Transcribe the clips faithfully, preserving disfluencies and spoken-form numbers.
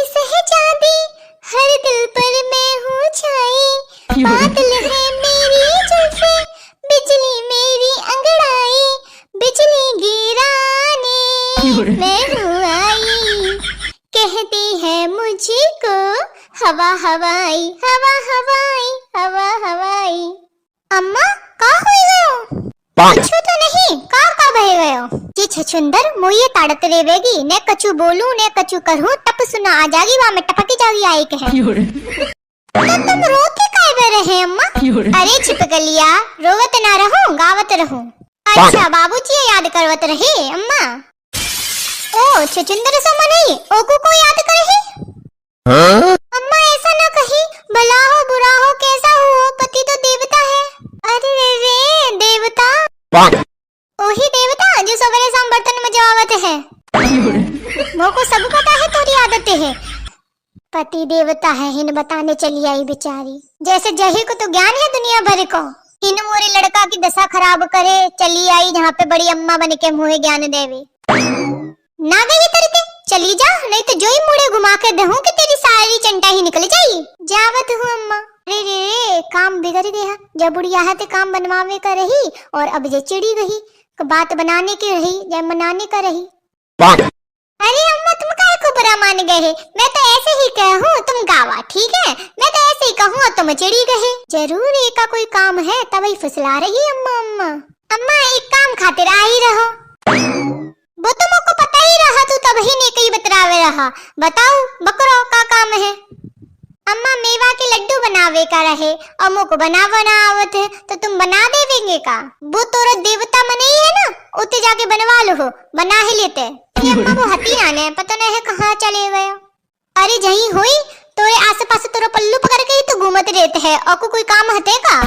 शहजादी, हर दिल पर मैं हूँ छाई। बादल है मेरी जुल्फे, बिजली मेरी अंगड़ाई, बिजली गिराने मैं हूँ आई। कहती है मुझको हवा हवाई, हवा हवाई, हवा हवाई। अम्मा, का होइ गयो? कुछु तो नहीं, का का भय गयो? जी छछुंदर, मुइये ताड़त रेवेगी, ने कछु बोलूं, ने कछु करूं, टप सुना आ जागी, वा में टपकी जागी आए के है। तो तुम रोते काय बे रहे अम्मा? अरे छिपकलिया, रोवत ना रहूं, गावत रहूं। अच्छा, बाबूजी याद करवत रहे अम्मा। ओ छछुंदर सो मनई, ओकू को याद करही? अम्मा, ऐसा ना कही, भला हो, बुरा हो, कैसा हो, पति तो देवता है। अरे रे रे, देवता? ओही देवता जो सबेरे शाम बर्तन मजवावत है। मोको सब पता है तोरी आदत है। पति देवता है, हिन बताने चली आई बेचारी। जैसे जही को तो ज्ञान है दुनिया भर को। हिन मोरे लड़का की दशा खराब करे चली आई, जहाँ पे बड़ी अम्मा बन के मुहे ज्ञान देवे। ना गई तरते, चली जा, नहीं तो जोई मुड़े घुमा के दहूं कि तेरी सारी चंटा ही निकल जाई। जावत हूँ अम्मा। अरे रे रे, काम बिगड़ गया। जब बुढ़िया है ते काम बनवावे का रही और अब जे चिड़ी गई। क-, बात बनाने की रही या मनाने का रही। अरे अम्मा, तुम काहे को बुरा मान गए है? मैं तो ऐसे ही कहूँ, तुम गावा, ठीक है? मैं तो ऐसे ही कहूँ और तुम चिड़ी गए। जरूर एका कोई काम है, तबही फुसला रही अम्मा। अम्मा, अम्मा, एक काम खातिर आई रहो। वो तो मोको पता ही रहा, तू तबही ने कही बतरावे रहा। बताओ, बकरो का काम है? अम्मा, मेवा के लड्डू बनावे का रहे और मोको बनावा ना आवत है, तो तुम बना देवेंगे का? वो तोरा देवता मनई है ना, उते जाके बनवा लो हो, बना ही लेते। अरे अम्मा, वो हती आने, पता नहीं है कहाँ चले गए। अरे जहीं होई, तोरे आसे पासे तोरा पल्लू पकड़ के ही तो घूमत रहते है, और को कोई काम हते का?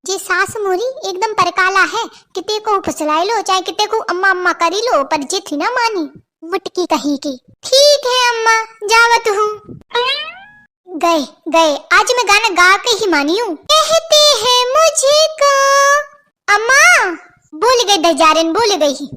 जी सास मोरी एकदम परकाला है, किते को फुसलाई लो, चाहे किते को अम्मा अम्मा करी लो, पर जित ही ना मानी। मुटकी कहीं की। ठीक है अम्मा, जावत हूँ। गए, गए, आज मैं गाना गा के ही मानी हूँ। कहते हैं मुझको। अम्मा, भूल गई दजारन, भूल गई।